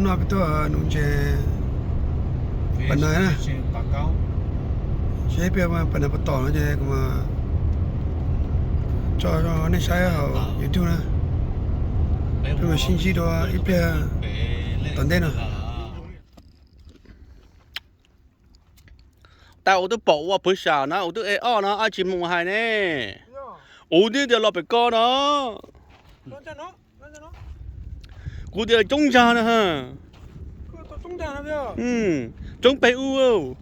Peb tuaj nuv ntses pas nais na, saib peb pas nais puas tom no ces kuv mam tso nej saib hauv YouTube na. Peb mam sib ntsib dua ib pliag tom ntej no. Tag ua twb pom ua pwv sam na, ua twb e ob no ab tsis mus hais ne. Ua twb tias los pem ko no. Kuv tias coob ntag na. Coob peg ub.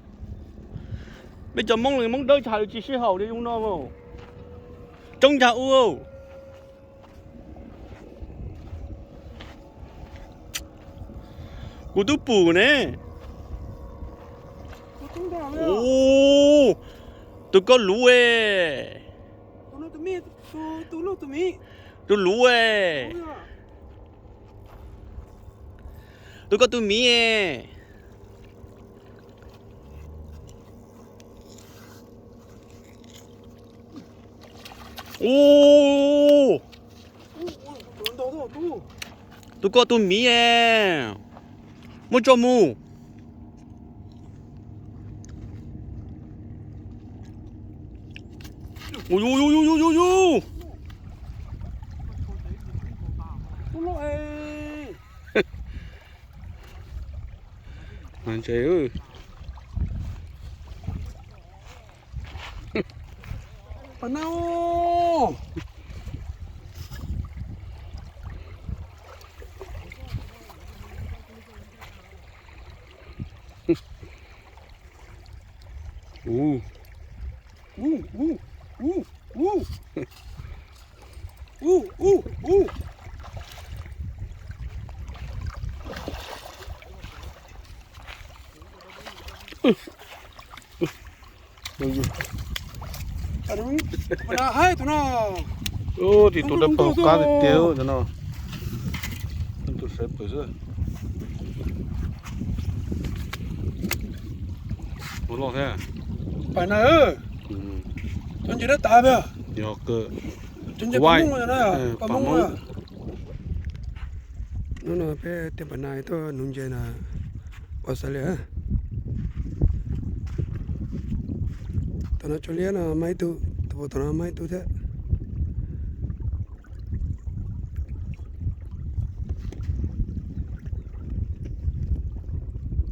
Peb cov Hmoob li Hmoob dawb tshaj li tsis sib haum li zoo no. Coob ntag ub. Kuv twb pum ne. Tus ko luv e. Tus luv e. Tus ko tus miv e. Tus ko tus miv e. Muab tso mus. Yu yu yu yu yu yu. Pas nais. Tim tus dawb paug qab tiag tiag no. Tus sawv pwm xwb. Ua loj thiab. Pas nais, cov ntses dawb tas peb. Yog kawg. Cov ntses pas Hmoob, pas Hmoob. Hnub no peb tias pas nais tuaj nuv ntses na, ua xav liam. Tom no tsau liab no mas ib tug, tus pem tom no mas ib tug thiab.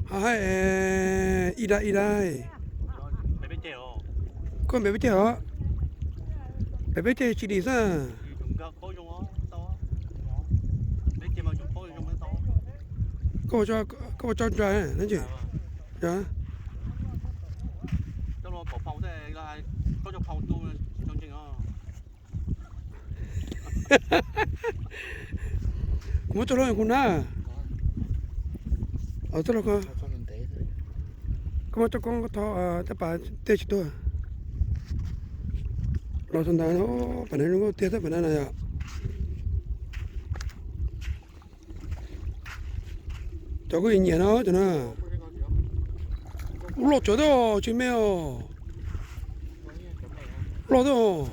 Ho hais ib dab ib dab. Koj npe peb ceg os? Npe peb ceg tsis dim xwb. Koj ua tso ntsa na. Muab tso hlo kuv na. Koj muab tso koob tho caj pas tej tsis tuag. Los txog ntawd, pas nais zoo nkauj tiag xwb pas nais na yom. Cov kuj nyiam no cov na. Ub, loj tsawv thiab tsis me os. Loj thiab.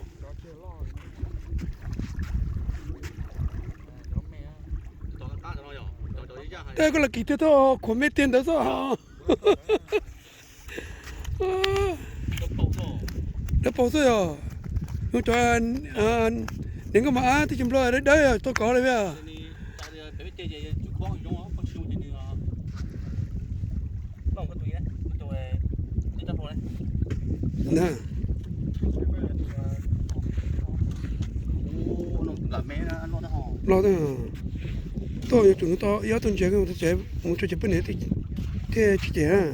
Tej koj los kis tiag thiab, khuam me tiag ntawd xwb. Dawb paug xwb yog. Nws cov, nws nkauj mas ab tib tsis nplog dawb dawb tau kov li. Loj, tuaj yuav tsum nws tau ib ob tug ntses, mus tso ces poj niam thiaj tsis cem.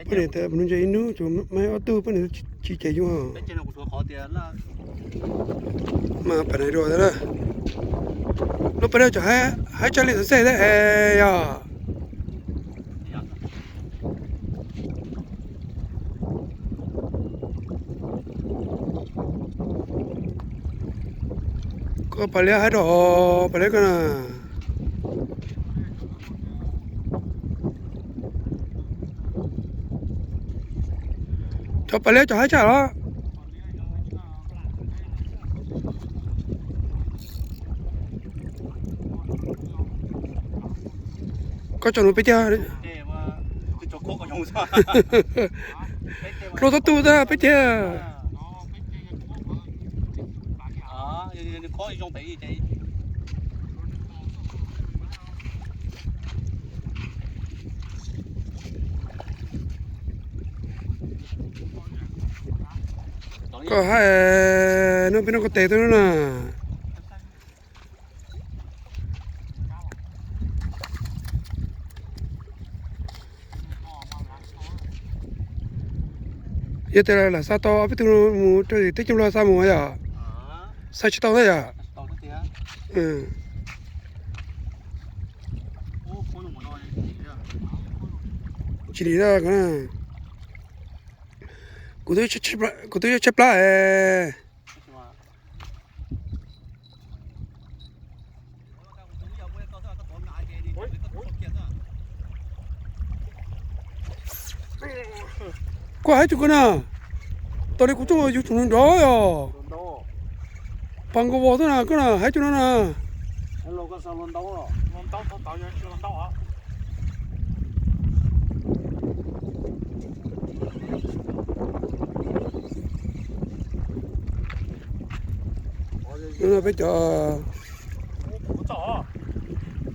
Poj niam tias mus ntses ib hnub tsuas muaj ob tug, poj niam tsis cem yus. Mas pas nais dua thiab na. Lub pas nais tseem haib tshaj li xov xej thiab es yog. Koj pas liab haib rau, pas liab koj na. Cov pas liab cov haib tshaj los. Koj tso nuav peb tiag. Hlua txhob tu tag peb tiag. Koj hais no peb noj koj tes tuaj na. Yog tias lam xa tau ob peb tug mus rau tim teb chaws Nplog xa mus yom? Xa tsis tau thiab yom? Tsis dim. Kuv twb tshaib plab. Koj hais rau kuv na, tas li kuv tuaj yug tsoom nrov os. Pas nkaus vos xwb na koj na, hais rau no na. Peb cov,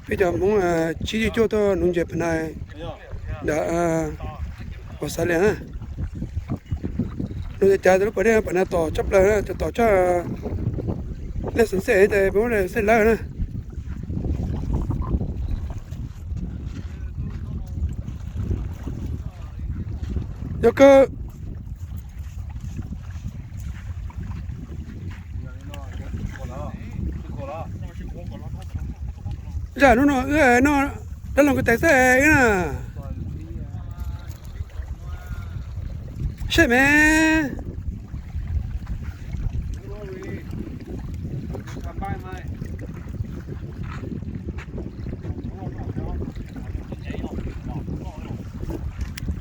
peb cov Hmoob tsib caug cuaj tuaj nuv ntses pem nais ntawm Australia na. Nuv ntses cas lub pas dej pem nais tom tshaj plaws na, tom tshaj lej xeev xej tas peb muab lej xeev lawm na. Yog kawg. Zaj hnub no wb noj dab laug kws tais xwb na. Seb me.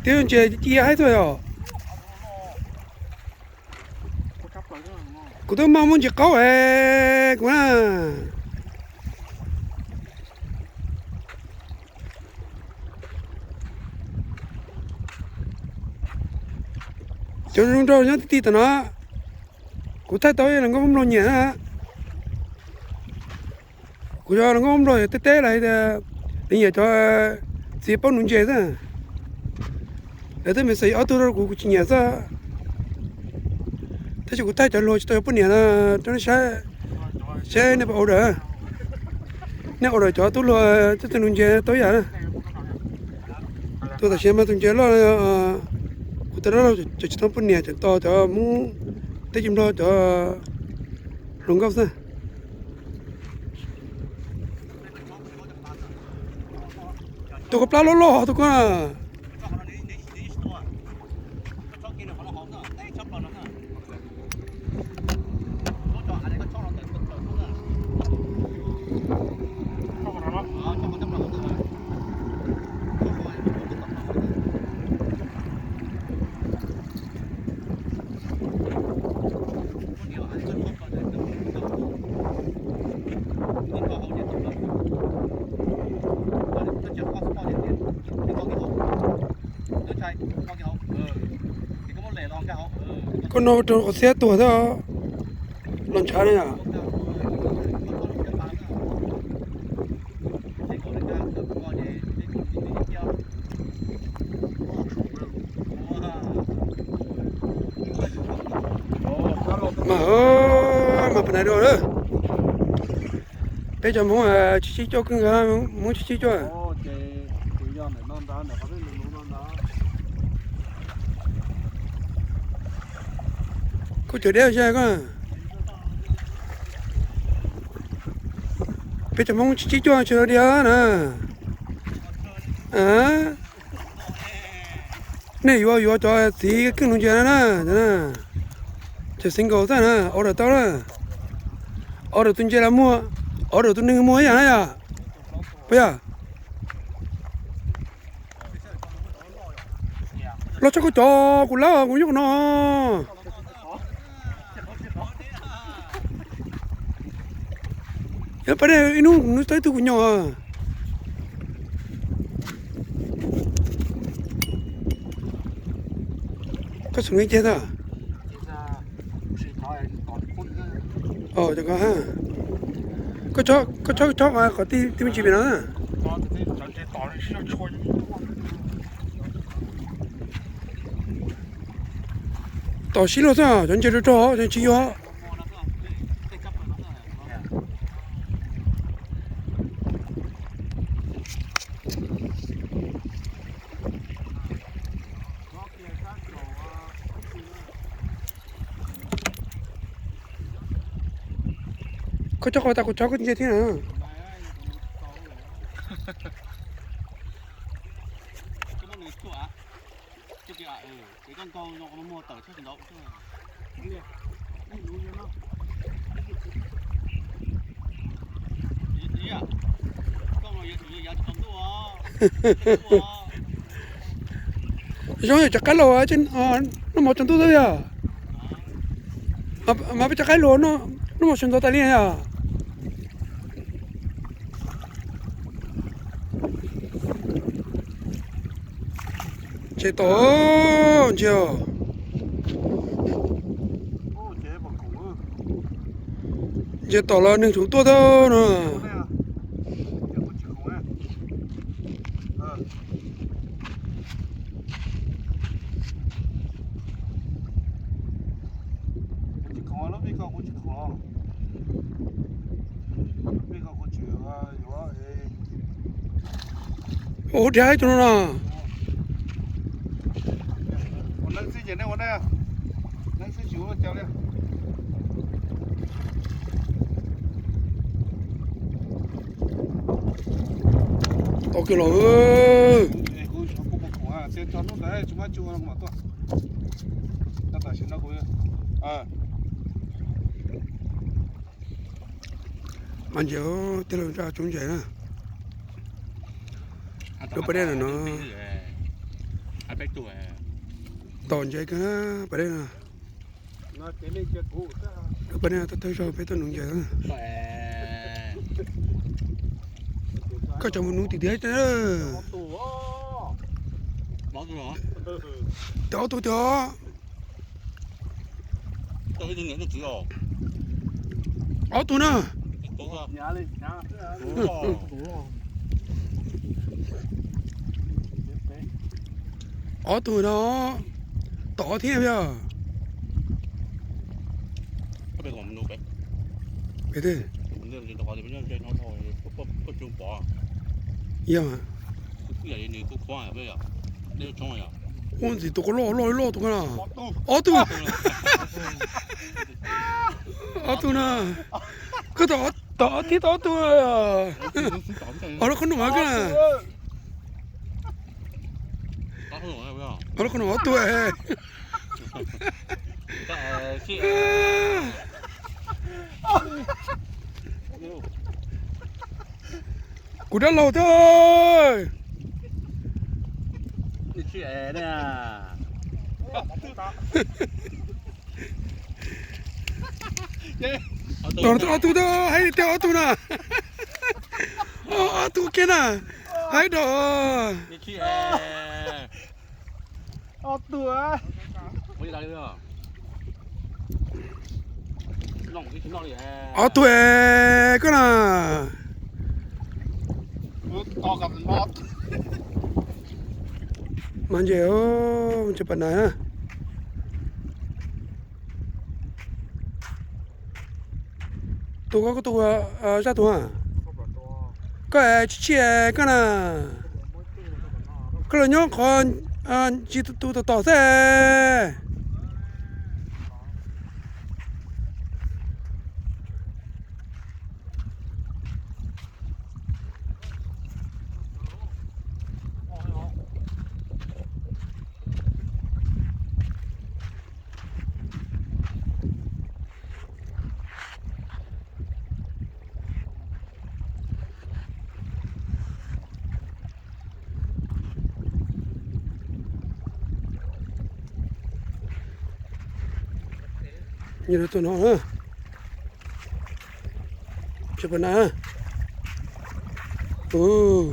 Twb ntses cia haib tuaj yom. Kuv twb maj muab ntses qaub es kuv na. Cov zoo nraug nyob ti ti tom no, kuv thaij tau ib los nkauj mloog nyiam na. Kuv yog los nkauj mloog teb teb los tias nws nyiam cov txiv paub nuv ntses xwb. Lawv twb me xav ob tug rau kuv, kuv tsis nyiam xwb. Tab sis kuv thaij cov hluas tsis tau yuav poj niam no rau nej saib, saib nej puas order. Nej order cov tub hluas coj tuaj nuv ntses tau ib yam na. Tus tam sim mas tus ntses loj, kuv tus dab laug cov tsis tau poj niam, cov tos cov Hmoob teb chaws Nplog cov hluas nkauj xwb. Tus ko plab loj loj tus ko. Koj no rau qhov txhiab tuag thiab los ntshav na yom. Mas, mas pem nais dua lawm. Peb cov Hmoob tsib tsib cuaj kawg nkaus, Hmoob tsib tsib cuaj. Kuv cov diab xyab koj. Peb cov Hmoob tsib tsib cuaj tsis tau diab na. Nej yuav yuav cov txiv keej nuv ntses na, cov single xwb na, order tau na. Order tus ntses los muag, order tus neeg muag ib yam na yom. Puas yog? Los tso koj cov, kuv lawm kuv nyob qhov no. Yog pab dej ib hnub nws tau ib tug kuv nyob. Koj xum li ceg tag. Cov ko ha. Koj chob, koj chob, chob qhov tij, tij me ntsis pem no. Tom sib luag xwb, cov ntses rog rog, cov tsis yuav. Koj chob qhov tas kuv chob koj ntses thiab na. Zoo yog cov qaib laus, noj mov tsaus ntuj xwb yog. Mas peb cov qaib laus noj mov sawv ntxov tas li yog. Ntses tom, ntses os. Ntses tom los neeg tseem tuaj tau no. Ua dhia ib tug no no. Tau kiag los. Mas ntses, tej laus ntsaj coob ntses na. Lub pas dej no no, tom ntses kawg pas dej no. Lub pas dej no tau tawg zog peb tuaj nuv ntses. Koj tseem mus nuv tim tiag. Tau ob tug tiag. Ob tug na. Ob tug no, tom thiab yog. Yog, ua ntxim tus qhov loj loj loj tus ko na. Ob tug. Ob tug na. Koj tom, tom ob tug, tom ob tug. Os, lub qhov no koj na. Os, lub qhov no ob tug. Kuv dab laug thiab. Tom ob tug, haib tiag ob tug na. Ob tug kiag na. Haib dog. Ob tug es koj na. Mas ntses, ntses pas nas na. Tus koj, koj tus zaj tus a. Koj es tsis tsis es koj na. Koj los nyob qhov ntsis tus tom tom xwb. Nyob rau tom no na. Tsis pom na. Ub.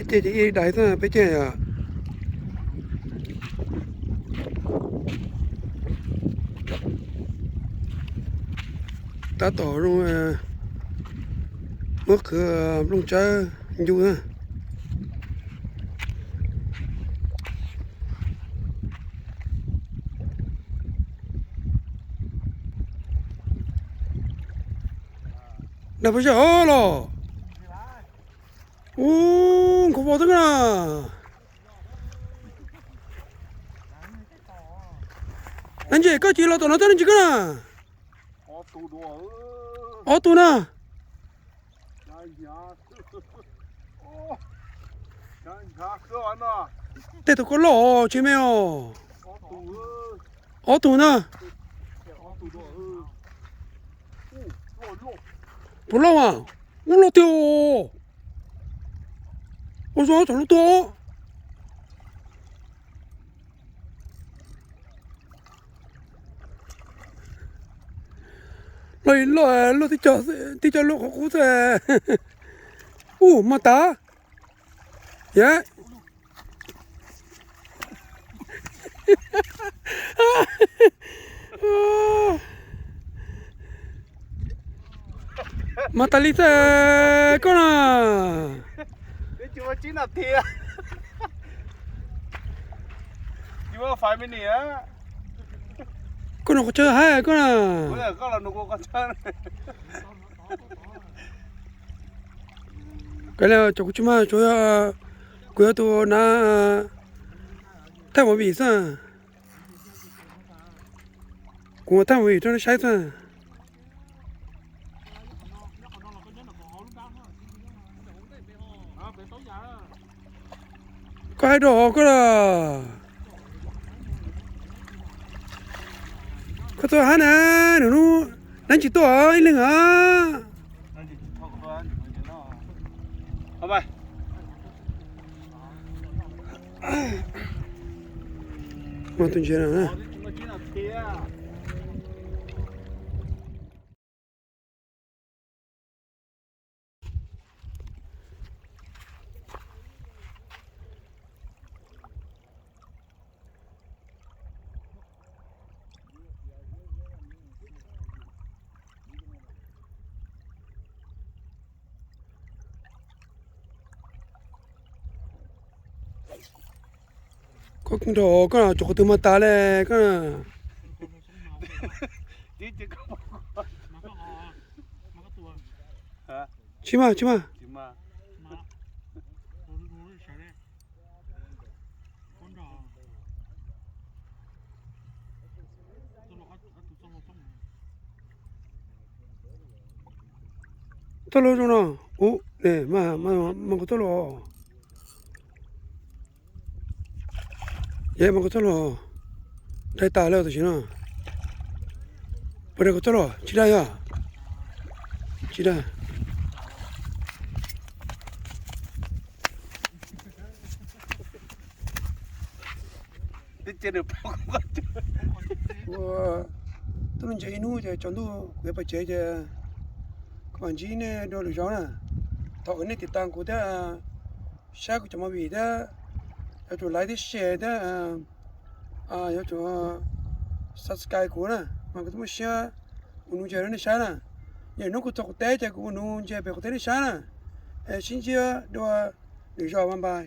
Ces ces ib daim xwb peb caug yom. Tab tom zoo, muab qhwv nplooj tsawb ncu na. Nag puas zaj os los? Ub, nkhaus vos xwb na. Nab ntses koj tsis los tom no tab nab ntses koj na. Ob tug na. Tej tus koj loj tsis me os. Ob tug na. Puas loj mas? Ub, loj tiag. Ua zoo txog lub tuaj. Loj li loj, luaj tib co, tib co luaj qhov qub xwb. Ub, mas tas. Yam. Mas tas li xwb koj na. Koj nug qhov tshawb hab koj na. Koj li cov kuv tsis mag, tsuas yog kuv yog tus nav thaij movie xwb. Kuv thaij movie rau nej saib xwb. Koj hais rau koj los. Koj tuaj hab na, nws lub neej tsis tuaj ib leeg a. Mas tus ntsia na. Koj nrog koj cov qhov twg mas tas li koj. Tsis mas, tsis mas. Txoj lus zoo no, ub, mas kuv txoj lus, yog mas kuv txoj lus, dai tas li tam sim no, puas dai kuv txoj lus? Tsis dai yog, tsis dai. Ua, tuaj me ntsis ib hnub ces tsaus ntuj kuv yuav pais tsev ces kuv mam ntsib nej dua lwm zaus na. Thov kom nej tiv tas kuv thiab, saib kuv cov movie thiab, yuav tsum like thiab share thiab, yuav tsum subscribe kuv na, mas kuv thiaj muaj siab ua nuv ntses rau nej saib na. Yog hnub kuv txog qhov teb ces kuv ua nuv ntses pem qhov teb nej saib na. Sib ntsib dua lwm zaus, bye bye.